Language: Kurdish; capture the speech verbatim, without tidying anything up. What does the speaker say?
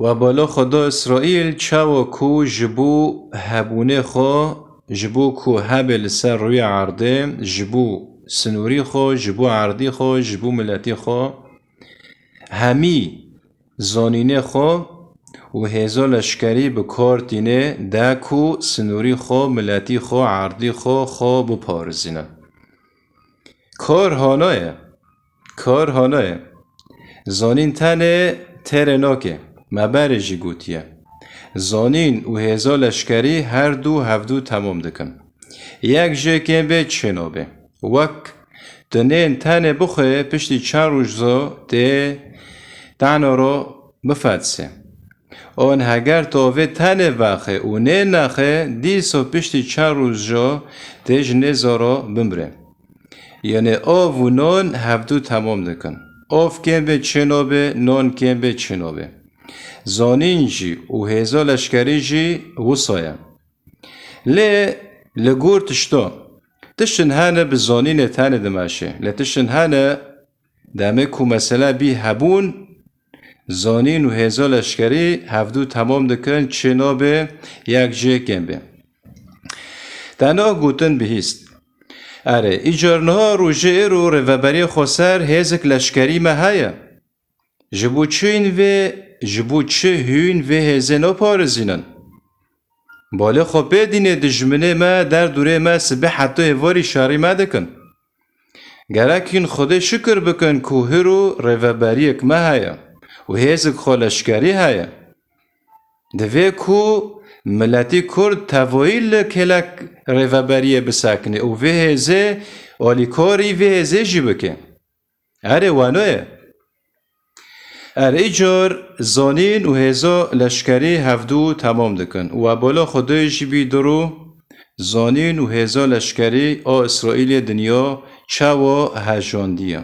We bala xwe da Îsraîl, çawa ku ji bo hebûnê xwe, ji bo ku hebe li ser rûyê erdê, ji bo sinûrî xwe, ji bo erdî xwe, ji bo miletî xwe, hemî zanînê xwe û hêza leşkerî bi kar tîne de ku sinûrî xwe, miletî xwe, erdî xwe, xwe biparêzîne. Kar hana ye. Kar hana ye. Zanîn tenê têrê nake. Me berê jî gotiye. Zanîn û hêza leşkerî her du hevdu temam dikin. Yek jê kêm bê çê nabe. Wek tu nên tenê bixwe piştî çend roj zo tê tena ro bifetse. An heger tu avê tenê vexe û nê nexe, dîsa piştî çend roj jo tê ji nêza ro bimre. Yanê av û nan hevdu temam dikin. Av kêm bê çê nabe, nan kêm bê çê nabe. Zanîn jî û hêza leşkerî jî wisa ye. Lê li gor tişta, tiştin hene bi zanînê tenê dimeşe. Lê tiştin hene demê ku mesele bî hebûn, zanîn û hêza leşkerî hevdu temam dikin, çê nabe yek jê kêm bê. Te niha gotin bihîst. Erê, îcar niha rojê êro rêveberiyê xweser hêzik leşkerî me heye. Ji bo çi hûn vê, ji bo çi hûn vê hêzê naparêzînin? Balê xwe pê dînê dijminê me derdorê me sibê heta êvarî şerî me dikin. Gerek hûn Xwedê şikir bikin ku hiro rêveberiyek me heye û hêzik xwe leşkerî heye. Divê ku miletî Kurd tevayî li kêlek rêveberiyê bisekine û vê hêzê alîkarî vê hêzê jî bike. Erê wano ye. Erê îcar zanîn û hêza leşkerî hevdu temam dikin. Û we bala Xwedê jî bî diro zanîn û hêza leşkerî a Îsraîlê dinya çawa hejandiye.